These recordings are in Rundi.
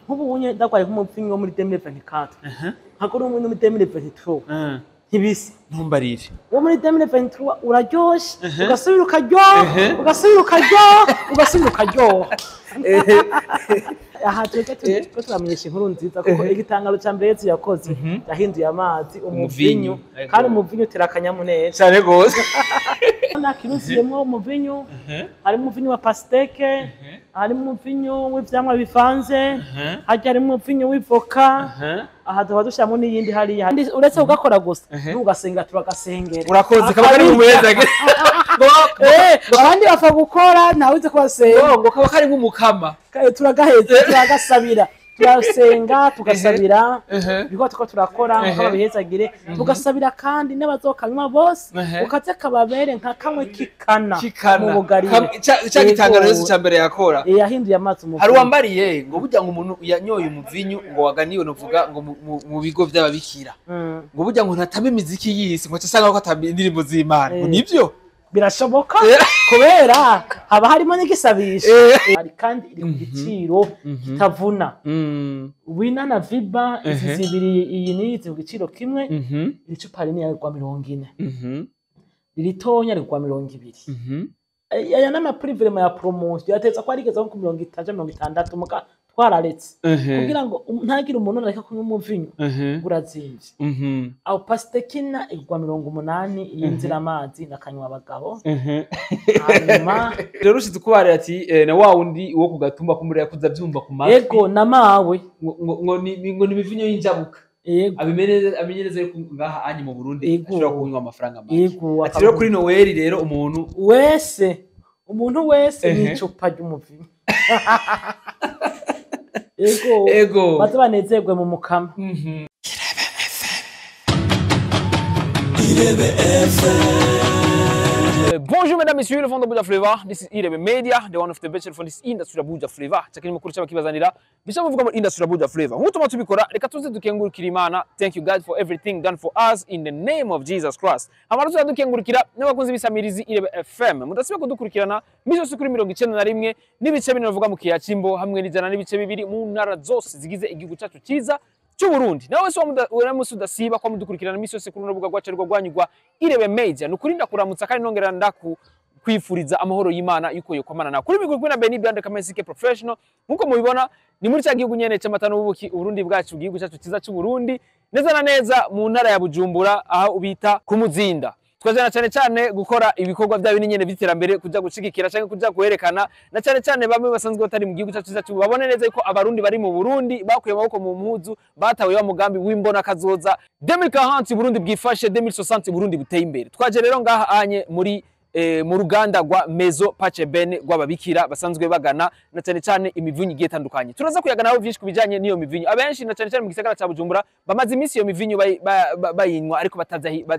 Nk'ubu unye ndagwaye nk'umuvinyu wo muri 2024, nkagura umwe muri 2023, ntibisa. Ntumbarire. Uwo muri 2023 uraryoshe, ugasubira ukaryoha, ugasubira ukaryoha, ugasubira ukaryoha. Aha turiko turamenyesha inkuru nziza, kuko igitangaro ca mbere Yezu yakoze, yahinduye amazi umuvinyu, kandi umuvinyu utera akanyamuneza cyane gose. Nakiruziyemwo umuvinyu, harimo umuvinyu wa pastèque, harimo umuvinyu w'ivyamwa bivanze, harya harimo umuvinyu w'ivoka. Aha tuba dushiramwo n'iyindi hariya. Uretse kugakora gusa, n'ugasengera, turagasengera. Urakoze, kaba kari mu meza. Abandi bapfa gukora, ntawe uzi kubasenga. Ngo kaba kari nk'umukama. Turagaheza, turagasabira, turasenga, tugasabira ibikorwa turiko turakora nko babihezagire, tugasabira kandi n'abazokanywa bose, ukaze kababere nka kamwe kikana mu bugarire. Ca gitangaro Yesu ca mbere yakora. Yahinduye amazi mu Hari uwambariye ngo burya ngo umuntu yanyoye umuvinyu ngo waganiwe, novuga ngo mu bigo vy'ababikira, ngo burya ngo ntatama imiziki y'isi, ngo asanga ko atamba indirimbo z'Imana, ngo nivyo? Birashoboka, kubera haba harimo n'igisabisho. Kandi iri ku giciro kitavuna. Wina na Viba, izi zibiri, iyi n'iyi, ziri ku giciro kimwe. Iri cupa rinini rigwa 40, iritonya rigwa 20. Aya n'ama prix vraiment ya promotion, yateza ko arigeze nko ku 50, 60, muga twararetse kugira ngo ntagire umuntu areka kunywa umuvinyu urazimvye. Aho pastèque igwa 80, iyi nzira amazi nakanywa abagabo. Hanyuma Rero ushize kubarira ati na wa wundi wo kugatumba kumurira kuza byumva ku matwi. Ego, na mawe. Ngo ni imivinyo y'injabuka. Ego. Amenyereza yuko ngaha anyi mu Burundi Ego. ashobora kunywa amafaranga make. Ego. Ati rero kuri Noel rero umuntu wese, umuntu wese n'icupa ry'umuvinyu. Ego. Ego. Baze banezerwe mu Mukama. Bonjour mesdames, messieurs, le fond de Buja Flavor. This is Irebe Media, the one of the best for this industry ya Buja Flavor. Chakini mukuru cy'abakibazanira bisha muvuga muri industry ya Buja Flavor. Nk'uko tuma tubikora, reka tuze dukengurukira Imana. Thank you God for everything done for us in the name of Jesus Christ. Amara tuza dukengurukira n'abakunzi b'isamirizi Irebe FM. Mudasiba kudukurikirana misi yose kuri 91.4 bavuga mu Kiyacimbo, hamwe n'100.2 mu ntara zose zigize igihugu cyacu cyiza cy'Uburundi. Nawe se wa udasiba kwa mudukurikirana misi yose kuri rubuga rwacu rwo rwanyugwa Irebe Media. Nukuri ndakuramutsa kandi nongera ndaku kwifuriza amahoro y'Imana yuko yokwamana nawe. Kuri micro na Benny Brand Kamesike Professional. Nkuko mubibona, ni muri cya gihugu nyene cy'amata n'ubuki, Uburundi bwacu, igihugu cyacu cyiza cy'Uburundi, neza na neza mu ntara ya Bujumbura, aho ubita ku Muzinda. Twajana cyane cyane gukora ibikorwa bya bini nyene by'iterambere, kuja gushigikira canke kuja kwerekana na cyane cyane bamwe basanzwe batari mu gihugu cyacu cyacu, babone neza yuko Abarundi bari mu Burundi bakuye amaboko mu mpuzu, batawe wa mugambi w'imbona kazoza 2040, Burundi bwifashe, 2060, Burundi buteye imbere. Twaje rero ngaha anye muri mu ruganda rwa Maison Pace Bene rw'ababikira basanzwe bagana na cyane cyane imivinyu igiye itandukanye. Turaza kuyaga nabo byinshi kubijanye n'iyo mivinyu. Abenshi na cyane cyane mu gisagara ca Bujumbura bamaze iminsi iyo mivinyu bayinywa, ariko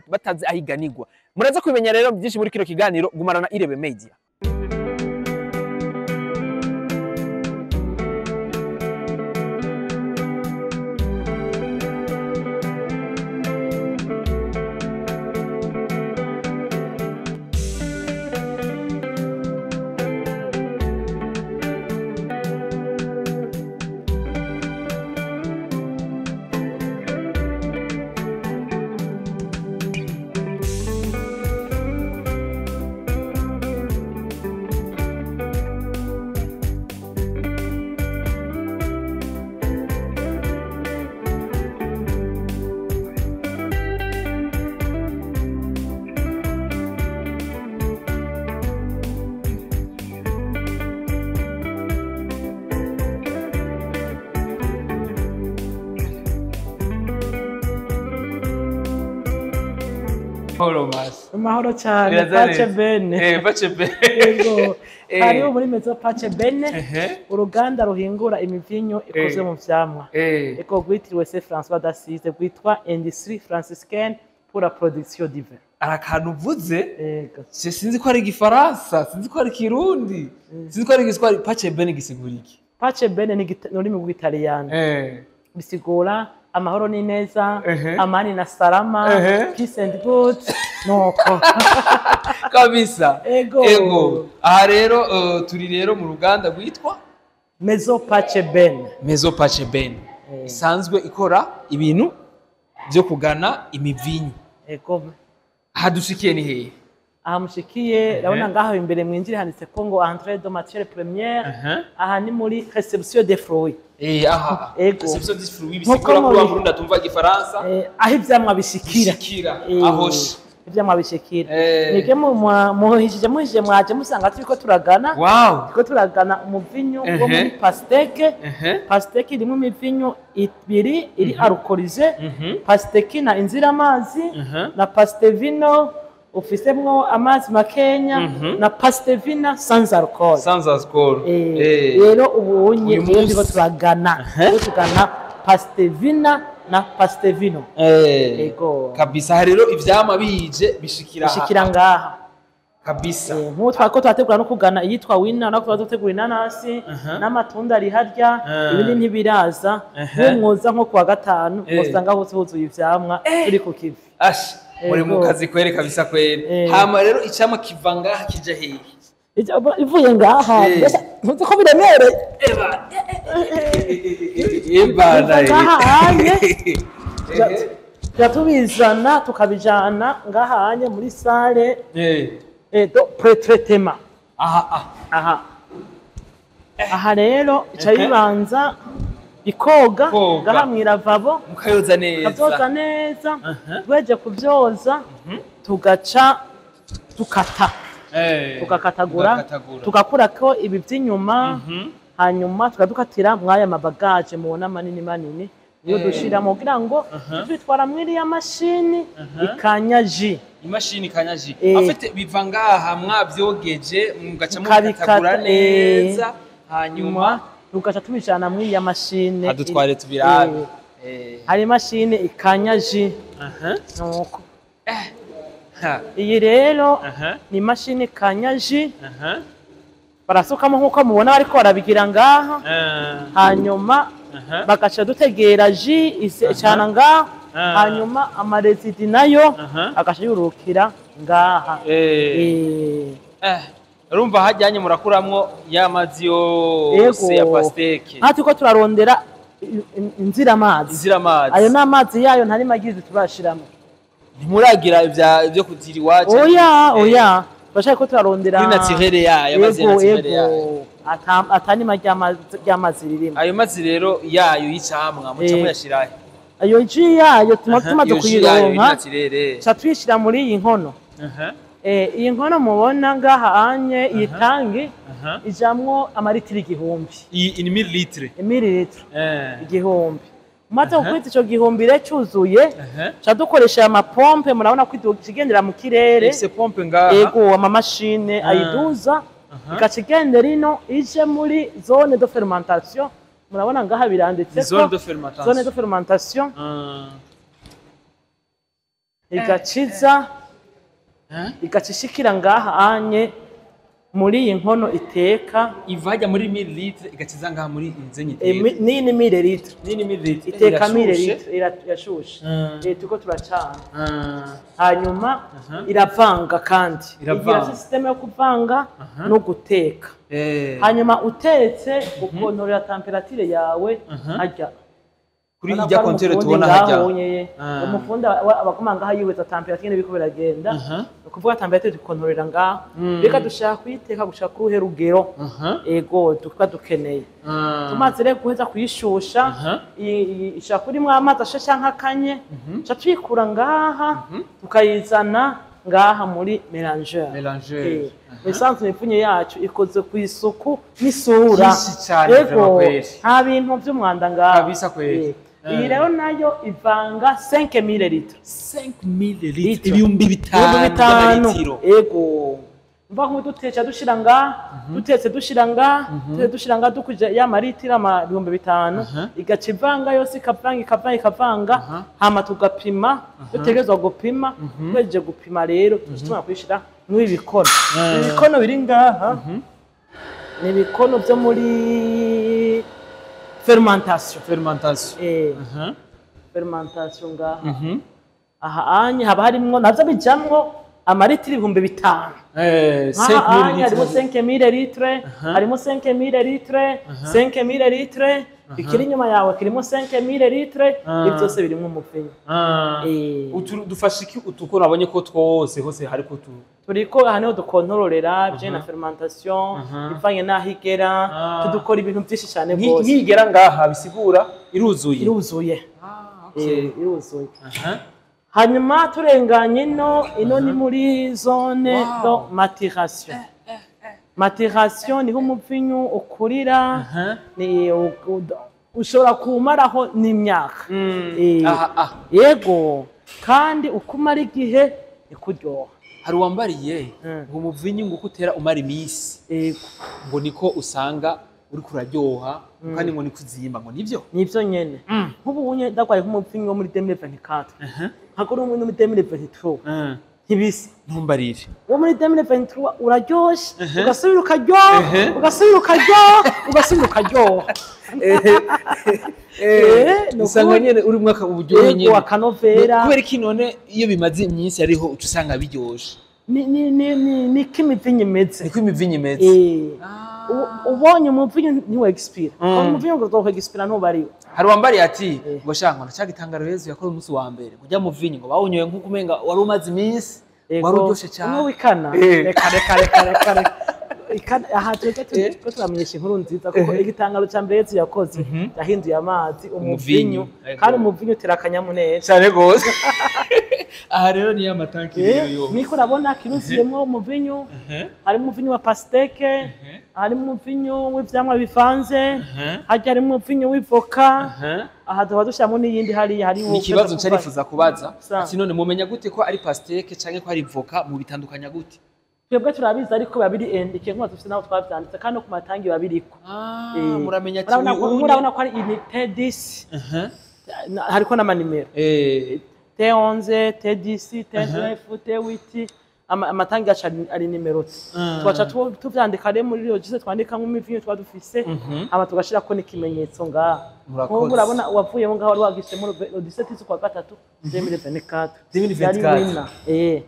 batazi aho iganirwa. Muraza kubimenya rero byinshi muri kino kiganiro. Gumana na Irebe Media. Mahoro masi. Amahoro cyane. Biraza Pace neza. Bene. Pace Bene. Yego. Hariho muri Maison Pace Bene, uruganda ruhingura imivinyo ikozwe mu vyamwa. Eko, rwitiriwe Saint François d'Assise, rwitwa Industrie Franciscaine pour la production du vin. Hari akantu uvuze. Ego. Sinzi ko ari igifaransa, sinzi ko ari ikirundi, sinzi ko ari igiswahili. Pace Bene gisigura iki? Pace Bene ni ururimi rw'Italiyani. Bisigura amahoro n'ineza, amani na salama, peace and good. Nuko. Kabisa. Ego. Ego, aha rero turi rero mu ruganda rwitwa Maison Pace Ben. Maison Pace Ben isanzwe ikora ibintu byo kugana imivinyu. Ego. Aha dushikiye ni hehe? Aha mushikiye, urabona ngaho imbere mwinjire handitse ko ngo entrée de matière première. Aha ni muri réception des fruits. Aha. Ego. Réception des fruits bisigura ko wa Burundi atumva igifaransa. Aho ivyamwa bishikira. Ahoshe. Ivyamwa bishikira. Nige muhishije mwaje musanga turiko turagana. Wow. Turiko turagana umuvinyu wo muri pastèque. Pastèque irimo imivinyu ibiri iri alcoolisée. Pastèque na inziramazi na pastevino ufisemwo amazi makenya na pastevina sans alcool. Sans alcool. Rero ubunye turiko turagana. Turiko pastevina na pastevino. Ego. Kabisa rero ivyama bije bishikira ngaha. Kabisa. Nkuko twako twategura no kugana iyitwa wina nako twategura inanasi n'amatunda ari harya ibindi ntibiraza. Nkumwoza nko kuwa gatanu usanga hose huzuye ivyamwa turi ku kivi. Ash muri mu kazi kwere kabisa kwere. Hama rero icamwa kiva ngaha kija hehe? Ivuye ngaha. Ntuzi ko biremereye. Ebana. Tubizana tukabijana ngaha anye muri salle do pré-traitement. Aha. Aha rero ica bibanza ikoga ngaha mwiravabo mukayoza neza. Mukayoza neza. Tweje kuvyoza tugaca tukata. Tukakatagura tugakurako ibi by'inyuma hanyuma tukadukatira mwaya mabagaje mubona manini manini niyo dushira mu kugira ngo twitwara mwiri ya mashini ikanya ji. Imashini ikanya ji. Afite biva ngaha mwavyogeje mugaca mukatagura neza hanyuma tugaca tubijana mwiri ya mashini adutware tubirabe. Hari imashini ikanya ji. Nuko iyi rero ni imashini ikanya ji. Barasukamo nkuko mubona bariko barabigira ngaha. Hanyuma bagaca dutegera ji icana ngaha. Hanyuma amarezidi nayo agaca yurukira ngaha. Urumva hajyanye murakuramwo ya mazi yose ya pastèque. Aha turiko turarondera inziramazi. Ayo ni amazi yayo ntari magizi turashiramo. Ntimuragira ibyo kutira iwacu. Oya oya. Bashaka ko turarondera kuri naturelle yayo amazi naturelle yayo. Atani ry'amazi ririmo. Ayo mazi rero yayo y'icamwa muca muyashirahe? Ayo ji yayo tumaze kuyironka. Ca tuyishira muri iyi nkono. Iyi nkono mubona ngaha anye iyi tangi ijamwo amaritiro 1000. Iyi ni mililitre. Mililitre. 1000. Umaze gukwita ico gihumbi rero cuzuye, ca dukoresha ama pompe murabona ko ikigendera mu kirere. Ese pompe ngaha. Ego ama machine ayiduza ikacigendera ino ije muri zone de fermentation. Murabona ngaha biranditse ko zone de fermentation. Zone de fermentation. Igaciza igacishikira ngaha anye muri iyi nkono iteka ivajya muri mililitre igaciza ngaha muri inzenyi iteka. Ni mililitre. Ni mililitre. Iteka mililitre irashushe. Tuko turacana. Hanyuma iravanga kandi. Igira system yo kuvanga no guteka. Hanyuma utetse ukontorera temperature yawe hajya. Kuri ijya kontere tubona hajya. Umufunda abaguma ngaha yiweza temperature n'ibiko biragenda. Ukuvuga temperature dukontorera ngaha. Reka dushaka kuyiteka gushaka kuruhe rugero. Ego tuka dukeneye. Tumaze rero guheza kuyishusha, ishaka kurimwo amazi ashasha nkakanye, ca tuyikura ngaha tukayizana ngaha muri mélangeur. Misanzu imipfunye yacu ikoze ku isuku n'isura. Ego nta bintu by'umwanda ngaha. Kabisa kweli. Iyi rero nayo ivanga 5 mililitre. 5 mililitre ibihumbi 5 Ego. Mva nko dutetse dushira nga, dutetse dushira nga, dutetse dushira nga dukuje ya maritira ama 5,000 igaca ivanga yose ikavanga ikavanga ikavanga hama tugapima dutegerezwa gupima tweje gupima rero tuzituma kwishira muri bikono. Ibikono biri ngaha ni ibikono byo muri fermentation. Fermentation. Fermentation ngaha. Aha anye haba harimwo navyo bijamwo Amaritiro 5000. Harimo 5000 litre, harimo 5000 litre, 5000 litre, ikiri inyuma yawe kirimo 5000 litre, ibyo byose birimo umuvinyu. Dufasha iki utuko nabonye ko twose hose hariko tu turiko aha niho dukontororera bijanye na fermentation, bivanye n'aho igera, tudukora ibintu byinshi cyane rwose. Nkigera ngaha bisigura iruzuye. Iruzuye. Iruzuye. Hanyuma turenganye ino ni muri zone de maturation. Maturation niho umuvinyu ukurira, ni ushobora kumaraho n'imyaka. Yego, kandi ukumara igihe ikuryoha. Hari uwambariye ngo umuvinyu ngo utera umara iminsi, ngo niko usanga uri kuraryoha, kandi ngo niko uzimba, ngo nivyo? Nivyo nyene. Nk'ubu unye ndagwaye nk'umuvinyu wo muri 2024. Nkagura umwe muri 2023. Ntibisa. Ntumbarire. Wo muri 2023 uraryoshe, ugasubira ukaryoha, ugasubira ukaryoha, ugasubira ukaryoha. Usanga nyene uri mwaka uburyohe nyene. Yego, akanovera. Kubera iki none iyo bimaze iminsi ariho uca usanga biryoshe? Ni ko imivinyu imeze. Niko imivinyu imeze. Ubonye umuvinyu ntiwe expira. Umuvinyu ngo uzokwexpira ntubariwe. Hari uwambariye ati ngo sha ngo ndacagitangaro Yezu yakoze umunsi wa mbere kujya mu vinyu ngo bawunyoye nk'uko umenga wari umaze iminsi, wari uryoshe cyane. Umwe wikana. Reka reka reka reka reka. Aha twebwe turamenyesha inkuru nziza kuko igitangaro cya mbere Yezu yakoze yahinduye amazi umuvinyu, kandi umuvinyu utera akanyamuneza cyane gose. Aha rero ni amatanki yo. Niko urabona kiruzuyemo umuvinyu, harimo umuvinyu wa pasteke, harimo umuvinyu w'ivyamwa bivanze, harya harimo umuvinyu w'ivoka, aha tuba dushyiramo n'iyindi hariya hariho. Ni ikibazo nca nifuza kubaza ati none mumenya gute ko ari pasteke canke ko ari voka, mubitandukanya gute? Twebwe turabizi ariko babiri endike nk'uko dufite naho twavyanditse kandi no ku matangi babiriko. Muramenya ati murabona ko ari unité 10. Hariko n'amanimero. T11, T10, T9, T8, amatangi yacu ari nimero. Tugaca tuvyandika rero muri registre twandikamwo imivinyu twa dufise, hama tugashirako n'ikimenyetso ngaha. Nk'ubu urabona uwavuyemo ngaho wari wagishemo le 17 z'ukwa gatatu 2024. 2024.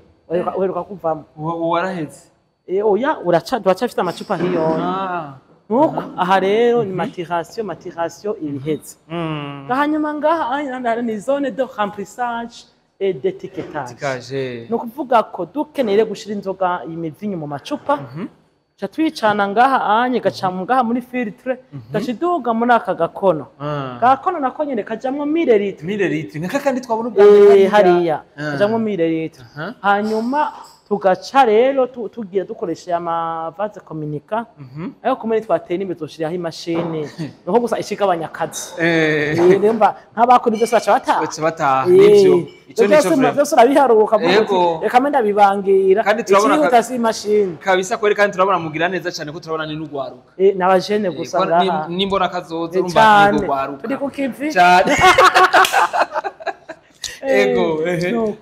Uheruka kuvamo. Waraheze. Oya, uracafite amacupa hiyo. Nuko aha rero ni maturation ibiheze. Hanyuma ngaha ni zone de remplissage et d'étiquetage. Ni ukuvuga ko dukeneye gushira inzoga imivinyu mu macupa, ca twicana ngaha anye gaca ngaha muri filtre, gaca iduga muri aka gakono. Gakono nako nyene kajamwo 1000 litre. 1000 litre. Nka kandi twabona ubwa mbere hariya. Kajamwo 1000 litre. Hanyuma tugaca rero tugira dukoresha amavaze communica. Ayo kumene twateye n'imbere tuzoshiraho imashini. Nuko gusa ishigabanya akazi. Rero nk'abakora ibyo baca bataha. Baca bataha nivyo. Ico nico byose urabiharuka reka mbe ndabibangira. Ikihuta si imashini. Kabisa kweri, kandi turabona mugira neza cyane ko turabona ni n'ugwaruka. N'abajene gusa ngaha. Nimbona kazoza urumva ni gwaruka. Turi ku kivi. Cyane. Ego,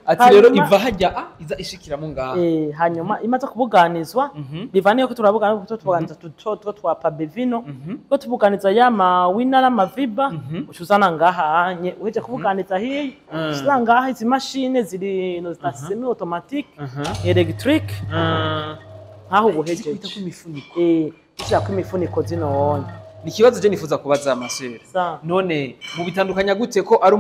ati rero iva hajya iza ishikiramo ngaha. Hanyuma imaze kubuganizwa, bivaniye ko turabuganiza kuko tubuganiza tutwo twa pabevino, ko tubuganiza ya mawina n'amaviba, ucuzana ngaha anye uheje kubuganiza hiyi, ucuzana ngaha izi mashine ziri no zita semi automatique, electric, nkaho ubuhejeje. Ushaka imifuniko zino. Ni ikibazo je nifuza kubaza amasere. None mubitandukanya gute ko ari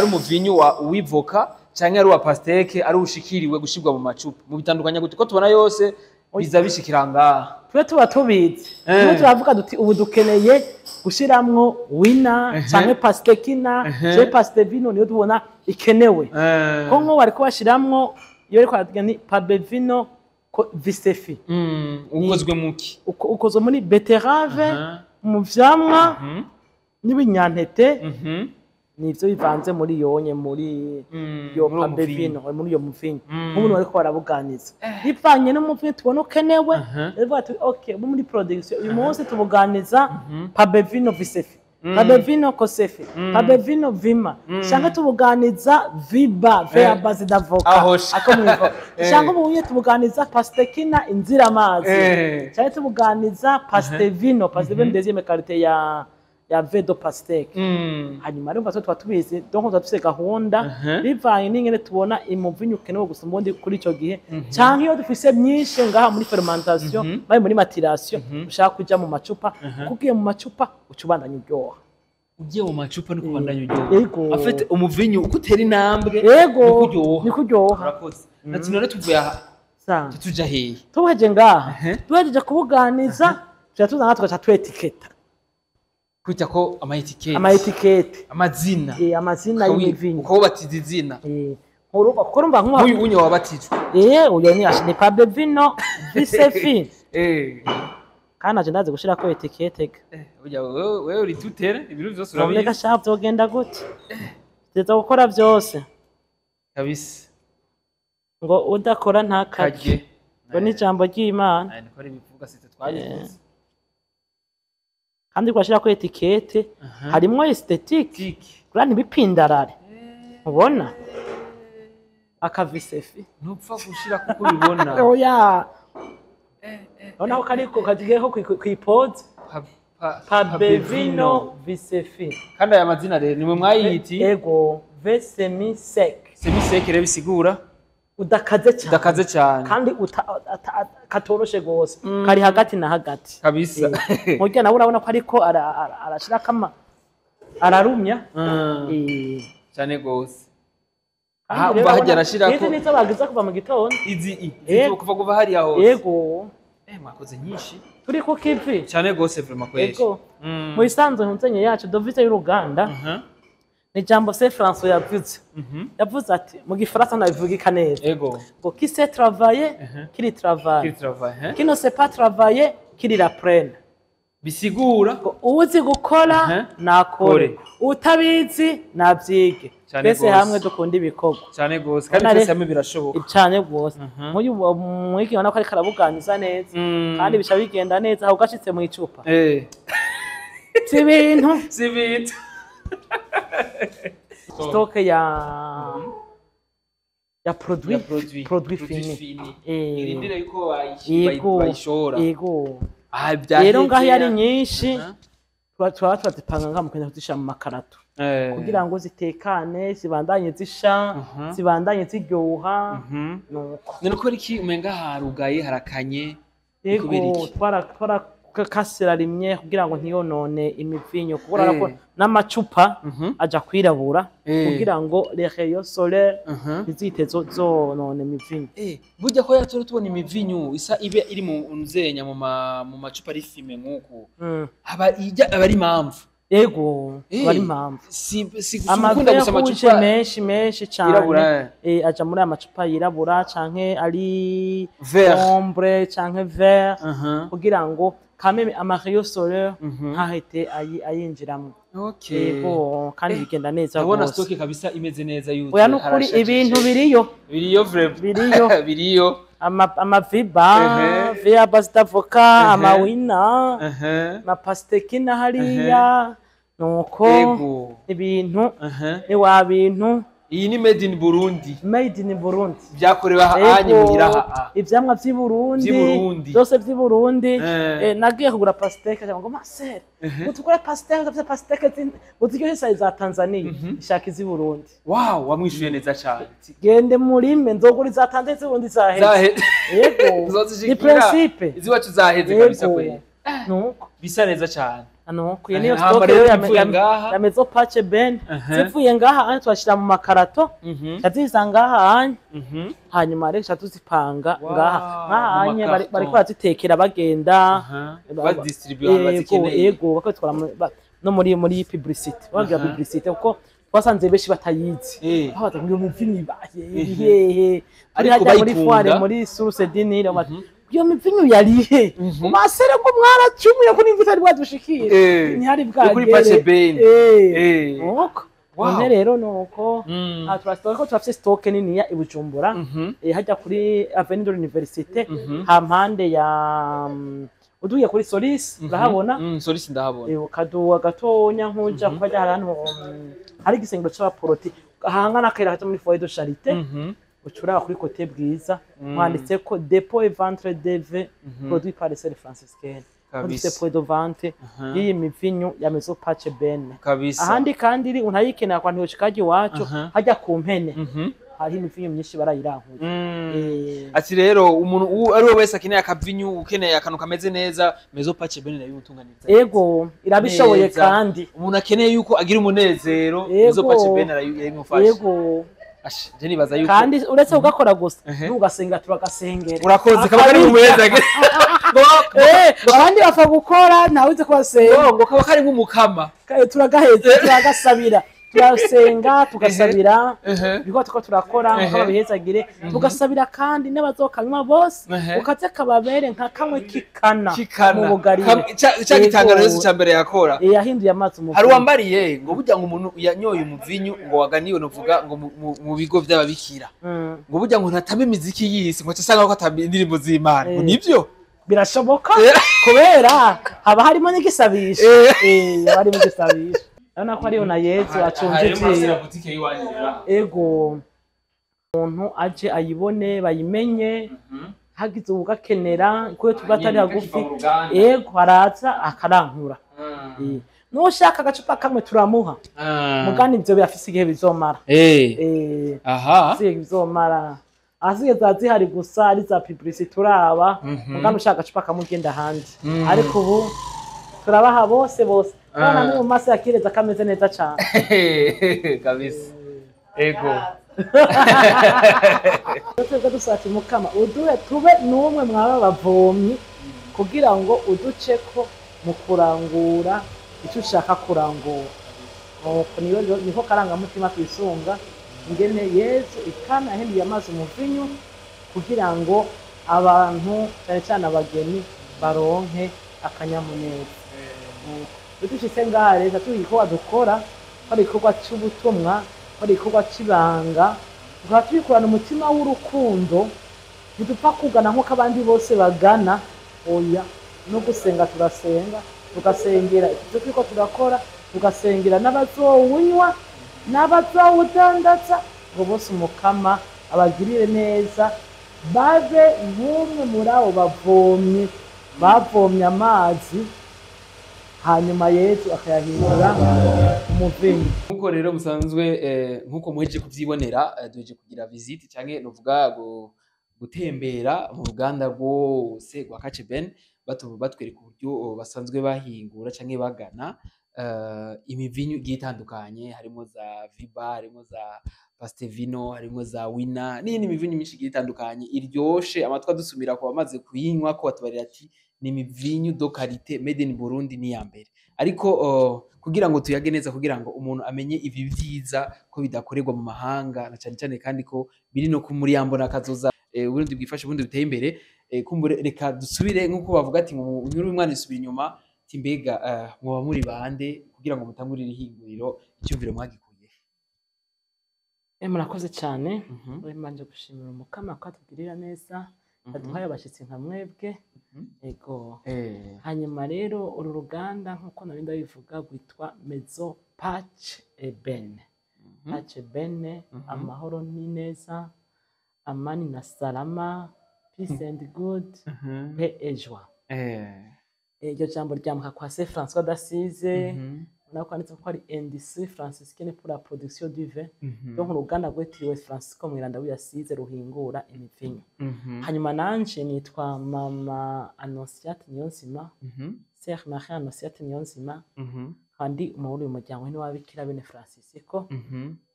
umuvinyu wa uwivoka canke ari uwa pasteke ari ushikiriwe gushirwa mu macupa? Mubitandukanya gute ko tubona yose biza bishikira ngaha? Twe tuba tubizi. Twe turavuga duti ubu dukeneye gushiramwo wina canke pastekina, canke pastevino niyo tubona ikenewe. Ko nko bariko bashiramwo iyo ariko aravuga ni pabevino visefi. Ukozwe muki? Ukozwe muri betterave, mu vyamwa n'ibinyantete, nivyo bivanze muri yonye muri yo pabevino, muri yo muvinyu. Nk'umuntu ariko barabuganiza. Bivanye n'umuvinyu tubona ukenewe, rero ati okay, muri production uyu munsi tubuganiza pabevino visefi, pabevino kosefi, pabevino vima, cyangwa tubuganiza viba vea base d'avocat ako mwivo, cyangwa ubunye tubuganiza pastekina inzira amazi, cyangwa tubuganiza pastevino, pastevino deuxième qualité ya ya vin de pastèque. Hanyuma rero tuba tubizi, donc tuba dufise gahunda bivanye n'ingene tubona umuvinyu ukenewe gusumba ubundi kuri ico gihe, canke iyo dufise myinshi ngaha muri fermentation, bari muri maturation, ushaka kuja mu macupa, kuko ugiye mu macupa uca ubandanya uryoha. Ugiye mu macupa niko ubandanya uryoha. Yego. Afite umuvinyu uko utera intambwe Yego. niko uryoha. Niko uryoha. Urakoze. Nati none tuvuye aha Sa. tuja hehe? Tuheje ngaha, tuhejeje kubuganiza, tuca tuza ngaha tugaca twetiketa. Kwita ko ama étiquette. Ama étiquette. Amazina. Amazina y'imivinyu. Ukawubatiza izina. Urumva kuko urumva nkuba Nk'uyu unye wabatijwe. Uyo ni Pabevino Visefi. Kandi naje ndazi gushirako étiquette. Burya wewe uri tutere ibintu vyose None urabizi. Gasha vyogenda gute? Tuza gukora vyose. Kabisa. Ngo udakora ntakarye. Karye. Ngo ni ijambo ry'Imana. Aya niko ari bivuga site twayivuze. Kandi kwashirako étiquette harimwo esthétique. Tiki. Kugira ntibipindarare. Ubona? Akavisefi. Ntupfa gushira kuko ubibona. Oya. Urabona ko kariko kagiyeko kw'ipoze. Pabevino Visefi. Kandi aya mazina rero nimwe mwayiti. Ego, vin semi sec. Semi sec rero bisigura Udakaze cyane. Udakaze cyane. Kandi katoroshe gose. Kari hagati na hagati. Kabisa. Murya nawe urabona ko ariko arashira kama ararumya. Cyane gose. Kandi Aha rero umva hajya urabona, arashirako. Izi nizo bagize kuva mu gitondo. Izi izi kuva hariya hose. Yego. Mwakoze nyinshi. Turi ku kivi. Cyane gose vraiment kweli. Yego. Mu isanzwe ntunzenye yacu devise y'uruganda. Ni jambo se François yavuze. Yavuze ati mu gifaransa nabivugika neza. Yego. Ngo qui sait travailler, qui travaille. Qui travaille, hein? Qui ne sait pas travailler, qui l'apprenne. Bisigura ngo uzi gukora nakore, utabizi nabyige. Twese hamwe dukunda ibikorwa. Cyane gose kandi twese hamwe birashoboka. Cyane gose. Nk'uyu mwiki ubona ko ariko arabuganiza neza kandi bica bigenda neza aho gashitse mu icupa. Si ibintu. Si ibintu. Stock ya produit fini. Irindire yuko bayishora. Yego. Rero ngaho yari nyinshi tuba turazipanga ngaho mukagenda kuzishira mu makarato kugira ngo zitekane, zibandanye zisha, zibandanye ziryoha. Nuko none kubera iki umenga harugaye harakanye? Yego, twarakasira rimwe kugira ngo ntiyonone imivinyo, kuko urabona ko n'amacupa aja kwirabura kugira ngo les rayons solaires ntizihite zonone imivinyo. Burya ko yatora tubona imivinyu isa ibe iri mu nzenya mu macupa ari fime nk'uku, aba ijya aba ari impamvu. Yego, aba ari impamvu. Si gukunda gusa amacupa menshi menshi cyane aja muri aya macupa yirabura canke ari ombre canke vert, kugira ngo quand ama rayons solaires ntahite ayinjiramo. Yego, kandi bigenda neza gose. Ndabona stock kabisa imeze neza yuzuye. Oya nukuri ibintu biriyo. Biriyo vraiment. Biriyo. Biriyo. Amaviba, via base d'avocat, amawina, ama pastekina hariya. Nuko ibintu ni wa bintu. Iyi ni made in Burundi. Made in Burundi. Byakorewe ahanye muhira aha. Ivyamwa vy'i Burundi. Byose vy'i Burundi. Nagiye kugura pastèque cyangwa ngo Marcel, utukure pastèque, udafite pastèque uziryohesha za Tanzania, ishaka iz'i Burundi. Wow, wamwishuye neza cyane. Gende murime nzogura iza Tanzania iz'i Burundi zaheze. Yego. Ni principe. Iziwacu zaheze kabisa kweli. Nuko bisa neza cyane. Nuko iyo niyo stock ya mezo pache ben zivuye ngaha anye twashira mu makarato tuziza ngaha anye hanyuma rero tuzipanga ngaha ngaha anye bariko barazitekera bagenda badistribuer bazikeneye. Yego, bakatwara no muri publicité, bagira publicité kuko twasanze benshi batayizi. Babaza ngo mivinyu ibaye hehe, ariko muri foire muri source d'Nile iyo mivinyu yarihe umasere ko mwaracumuye ko nimva itari bwadushikire ntihari bwagere kuri pache ben. Nuko none rero nuko turasitoka ko turafise stock nini ya Ibujumbura, hajya kuri Avenue de l'Université hampande ya uduye kuri Solis urahabona. Solis ndahabona. Ukaduwa gatonya nkuja kuba ahantu hari igisengero c'abaporoti ahangana akayira kaja muri foyer de charité. Ucuraba kuri côté bwiza mwanditse ko dépôt et ventre de vin produit par les sœurs franciscaines. Dufite point de vente y'iyi mivinyu ya Maison Pace Bene. Kabisa. Ahandi kandi iri untayikenera kwa ntiyoshikaje iwacu, hajya ku mpene hariho imivinyu myinshi barayirankuye. Ati rero umuntu ari we wese akeneye akavinyu, ukeneye akantu kameze neza, Maison Pace Bene nabimutunganiriza. Ego, irabishoboye kandi. Umuntu akeneye yuko agira umunezero, Maison Pace Bene arayimufasha. Ego. Je nibaza yuko kandi uretse ugakora gusa nugasenga turagasengera. Urakoze kaba kari mumeza. Abandi bapfa gukora ntawe uzi kubasenga. Ngo kaba kari nk'umukama. Turagaheza turagasabira. Turasenga tugasabira ibikorwa tuko turakora nko babihezagire, tugasabira kandi n'abazokanywa bose ukaze kababere nka kamwe kikana mu bugarire. Cya gitangaro Yesu cya mbere yakora yahinduye amazi mu hari wambariye ngo burya ngo umuntu yanyoye umuvinyu ngo waganiwe novuga ngo mu bigo by'ababikira ngo burya ngo ntatame imiziki yisi ngo cyasanga ko atame indirimbo z'Imana, ngo nibyo birashoboka kubera haba harimo n'igisabisho. Haba harimo igisabisho. Urabona ko ariyo na Yezu acunze ivyiwe. Ego, umuntu aje ayibone bayimenye, hagize ugakenera kuko tuba atari hagufi. Ego, araza akarankura. Nushaka agacupa kamwe turamuha. Mugani ivyo birafise igihe bizomara. Aha. Igihe bizomara. Asigaye za zihari gusa ari za publicité turaba. Mugani ushaka agacupa kamwe ugenda ahandi. Ariko ubu turabaha bose bose. Bana mu maso yakireza kameze neza cyane. Kabisa. Ego. Twebwe dusati mukama uduhe tube n'umwe mwaba bavomyi kugira ngo uduceko mu kurangura icyo ushaka kurangura. Niyo niho karangamutima twisunga ingene Yezu ikana yahinduye amazi umuvinyu kugira ngo abantu cyane cyane abageni baronke akanyamuneza. Dushitse ngaha rero tuzi igikorwa dukora, ko ari igikorwa cy'ubutumwa, ko ari igikorwa cy'ibanga, tukaba tubikorana umutima w'urukundo, ntidupfa kugana nk'uko abandi bose bagana, oya, no gusenga turasenga, tugasengera ibyo turiko turakora, tugasengera n'abazowunywa n'abazowudandaza, ngo bose umukama abagirire neza, babe nk'umwe muri abo bavomyi bavomye amazi hanyuma Yesu akayahindura umuvinyu. Nkuko rero musanzwe nkuko muheje kuvyibonera, duheje kugira visite canke novuga gutembera mu ruganda rwose rwa Pace Bene, batwereka uburyo basanzwe bahingura canke bagana imivinyu igiye itandukanye, harimo za Viba, harimo za Pastevino, harimo za Wina n'iyindi mivinyu myinshi igiye itandukanye iryoshe amatwi adusumira ku bamaze kuyinywa, ko batubarira ati ni imivinyu de qualité made in Burundi ni ya mbere. Ariko kugira ngo tuyage neza, kugira ngo umuntu amenye ibi vyiza ko bidakorerwa mu mahanga na cyane cyane kandi ko biri no ku muriyambo na kazoza Burundi bwifashe, Burundi buteye imbere, kumbure reka dusubire nkuko bavuga ati ngo unyure umwana isubira inyuma, ati mbega mwoba muri bande kugira ngo mutangurire ihinguriro, icyumviro mwagikuye? Murakoze cyane. Mbanje gushimira umukama ko atugirira neza, aduhaye abashitsi nka mwebwe. Ego. Hanyuma rero uru ruganda nkuko nari ndabivuga rwitwa Maison Pace Bene. Pace Bene, amahoro n'ineza, amani na salama, peace and good, paix et joie. Iryo jambo ryamuka kwa Saint François d'Assise, nako kwanditse ko ari Industrie Franciscaine pour la production du vin. Donc uruganda rwitiriwe Francisco Mweranda w'Assise ruhingura imivinyu. Hanyuma nanje nitwa Mama Annonciate Niyonzima, Sœur Marie Annonciate Niyonzima, kandi muri uyu muryango ni w'ababikira bene Francisco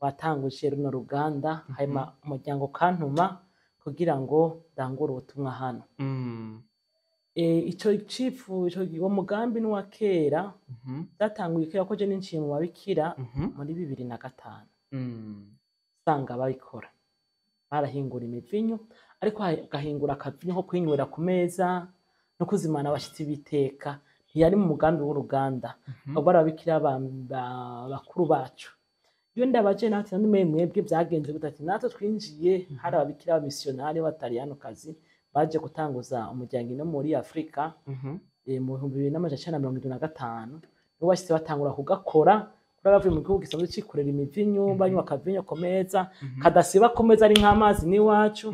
watanguje runo ruganda, hanyuma umuryango kantuma kugira ngo ndangure ubutumwa hano. Ico cifuzo, uwo mugambi n'uwa kera, byatanguye kera ko je ninjiye mu babikira muri 2005. Usanga babikora barahingura imivinyu, ariko bagahingura akavinyu ko kwinywera ku meza no kuzimana abashitsi biteka, ntiyari mu mugambi w'uruganda. Abo bari ababikira bakuru bacu. Iyo ndabaje natwe none mwebwe byagenze gute, ati natwe twinjiye hari ababikira b'abamisiyonari b'abataliyanokazi baje gutanguza umuryango ino muri Afrika mu 1975, nibo bashitse batangura kugakora, kuri bavuye mu gihugu gisanzwe cikorera imivinyu, banywa akavinyu ku meza kadasiba ku meza ari nk'amazi n'iwacu.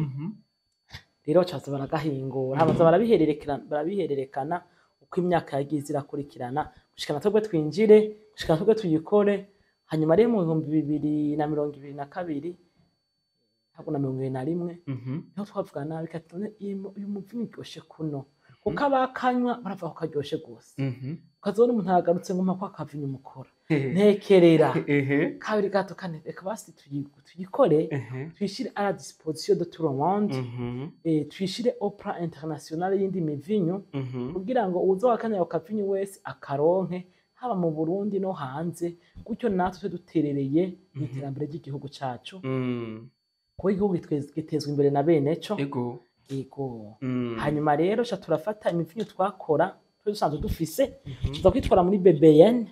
Rero bacaza baragahingura, habaza barabihererekana, Uko imyaka yagiye irakurikirana gushika na twebwe twinjire, gushika na twebwe tuyikore. Hanyuma rero mu 2022, ntabwo na 21, niho twavuga nabi kati none uyu muvinyu uryoshe kuno, kuko abakanywa baravuga ko karyoshe gose. Ukazobona umuntu aragarutse ngo mpa kwa kavinyu mukora, ntekerera kabiri gato kane, reka basi tuyikore, tuyishire à la disposition de tout le monde, tuyishire au plan international y'indi mivinyu, kugira ngo uwuza wakanya ako kavinyu wese akaronke, haba mu Burundi no hanze. Gutyo natwe tube duterereye mu iterambere ry'igihugu cacu, kuko igihugu gitezwa imbere na bene co. Yego. Hanyuma rero ca turafata imivinyu twakora twe dusanzwe dufise, tuza kwitwara muri BBN,